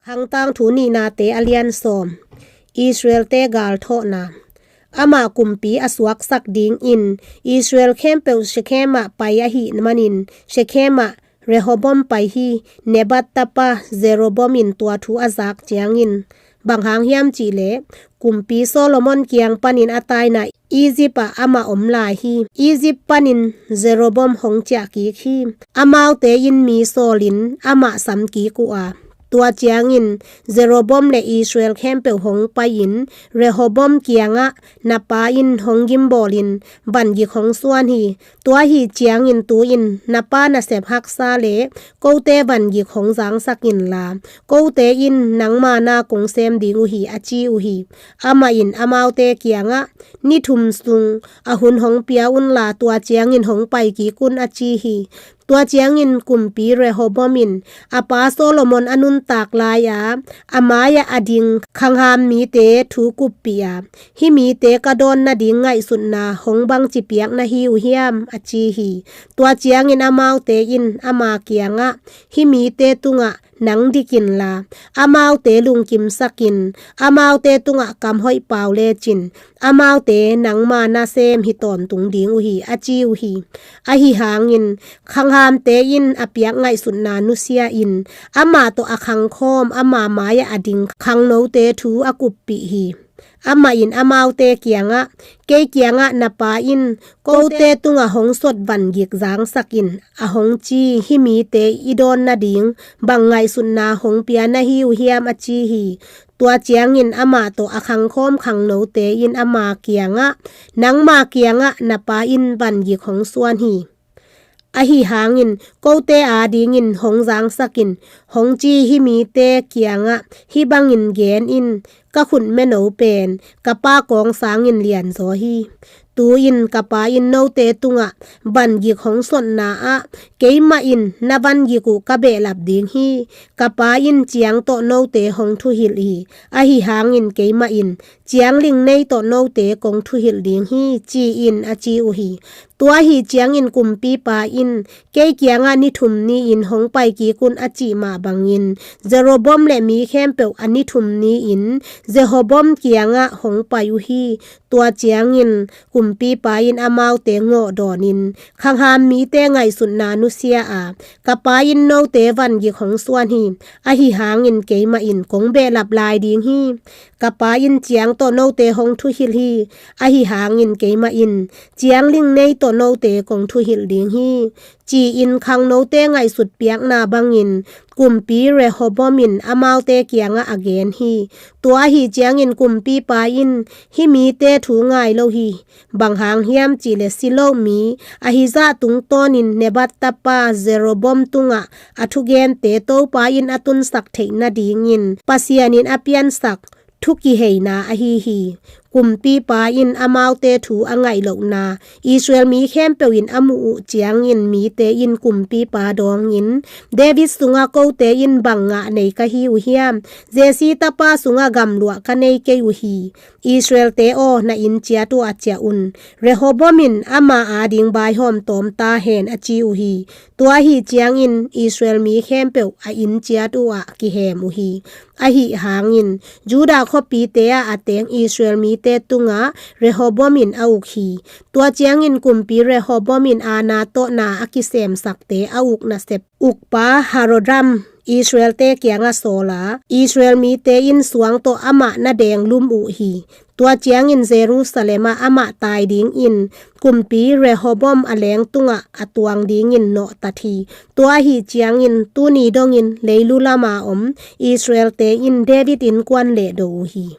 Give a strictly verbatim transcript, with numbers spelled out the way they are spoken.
Hangtangthu nihnate a lian sawm. Israelte galthawhna. Amah kumpi a suaksak dingin Israel khempeuh Shekhem ah pai ahih manin Shekhem ah Rehoboam pai hi. Nebat tapa Jeroboam in tua thu a zak ciangin, bang hang hiam cihleh, kumpi Solomon kiang panin a taina Egypt ah amah om lai hi. Egypt panin Jeroboam hong ciah kik hi. Amaute in mi sawlin amah sam kik uh a, tua ciangin Jeroboam le Israel khempeuh hong pai-in Rehoboam kiangah, na pa in hong gimbawlin vangik hong suan hi. Tua hi ciangin tu-in na pa nasep haksa le kote vangik hong zangsak inla, kote in nangma na kong sem ding uh hi, a ci uh hi. Amah in amaute kiangah, ni thum sung a hun hong pia unla, tua ciangin hong pai kik un, a ci hi. Tua ciangin kumpi Rehoboam in a pa Solomon a nuntak lai-a a mai-ah a ding khangham mite thu kuppih a, hih mite ka dawn nading ngaihsutna hong bangci piak na hi uh hiam, a ci hi. Tua ciangin amaute in ama kiangah, hih mite tungah nang dik inla, amaute lungkimsakin, amaute tungah kamhoih pau lecin, amaute nangma nasem hi tawntung ding uh hi, a ci uh hi. Ahi hangin khanghamte in a piak ngaihsutna nusia-in amah tawh a khangkhawm, ama mai-ah a ding khangnote thu a kuppih hi. Amah in amaute kiangah, kei kiangah na pa in kote tungah hong sot vangik zangsakin a hong ci hih mite i dawn nading bang ngaihsutna hong pia na hi uh hiam, a ci hi. Tua ciangin amah tawh a khangkhawm khangnote in ama kiangah, nangma kiangah na pa in vangik hong suan hi. Ahi hangin kote adingin hong zangsakin hong ci hih mite kiangah hih bangin gen in, ka khut meno pen ka pa kawng sangin lianzaw hi. Tu-in ka pa in note tungah vangik hong sotna ah keimah in na vangik uh ka behlap ding hi. Ka pa in ciang tawh note hong thuhilh hi. Ahi hangin keimah in ciang ling nei tawh note kong thuhilh ding hi, ci-in a ci uh hi. Tua ahi ciangin kumpipa in, kei kiangah ni thum ni-in hong pai kik un, a cih mah bangin Jeroboam le mi khempeuh a ni thum ni-in Rehoboam kiangah hong pai uh hi. Tua ciangin kumpipa in amaute ngawh dawnin, khangham mite ngaihsutna nusia a, ka pa in note vangik hong suan hi. Ahi hangin keimah in kong behlap lai ding hi. Ka pa in ciang tawh note hong thuhilh hi. Ahi hangin keimah in ciang ling nei tawh note kong thuhilh ding hi, ci-in khangnote ngaihsut piakna bangin kumpi Rehoboam in amaute kiangah a gen hi. Tua ahi ciangin kumpipa in, hih mite thu ngai lo hi. Bang hang hiam cihleh si lo mi ahi zah tungtawnin Nebat tapa Jeroboam tungah a thugente Topa in a tunsak theih nadingin Pasian in a piansak thu kiheina ahi hi. Kumpipa in amaute thu a ngaih lohna Israel mi khempeuh in a muh uh ciangin mite in kumpipa dawngin, David sungah kote in bang ngah nei ka hi uh hiam? Jesse tapa sungah gamluah ka nei kei uh hi. Israelte aw, na inn ciat uh ah ciah un. Rehoboam in ama ading baihawm tawm ta hen, a ci uh hi. Tua ahi ciangin Israel mi khempeuh a inn ciat uh ah kihem uh hi. Ahi hangin Judah khuapite ah a teng Israel mite tungah Rehoboam in a uk hi. Tua ciangin kumpi Rehoboam in aana tawh na a kisemsakte a uk nasep ukpa Haroram Israelte kiangah sawl a, Israel mite in suang tawh amah na denglum uh hi. Tua ciangin Jerusalem ah amah tai dingin kumpi Rehoboam a leng tungah a tuang dingin nawhtat hi. Tua ahi ciangin tuni dongin leilu lama om Israelte in David innkuan lehdo uh hi.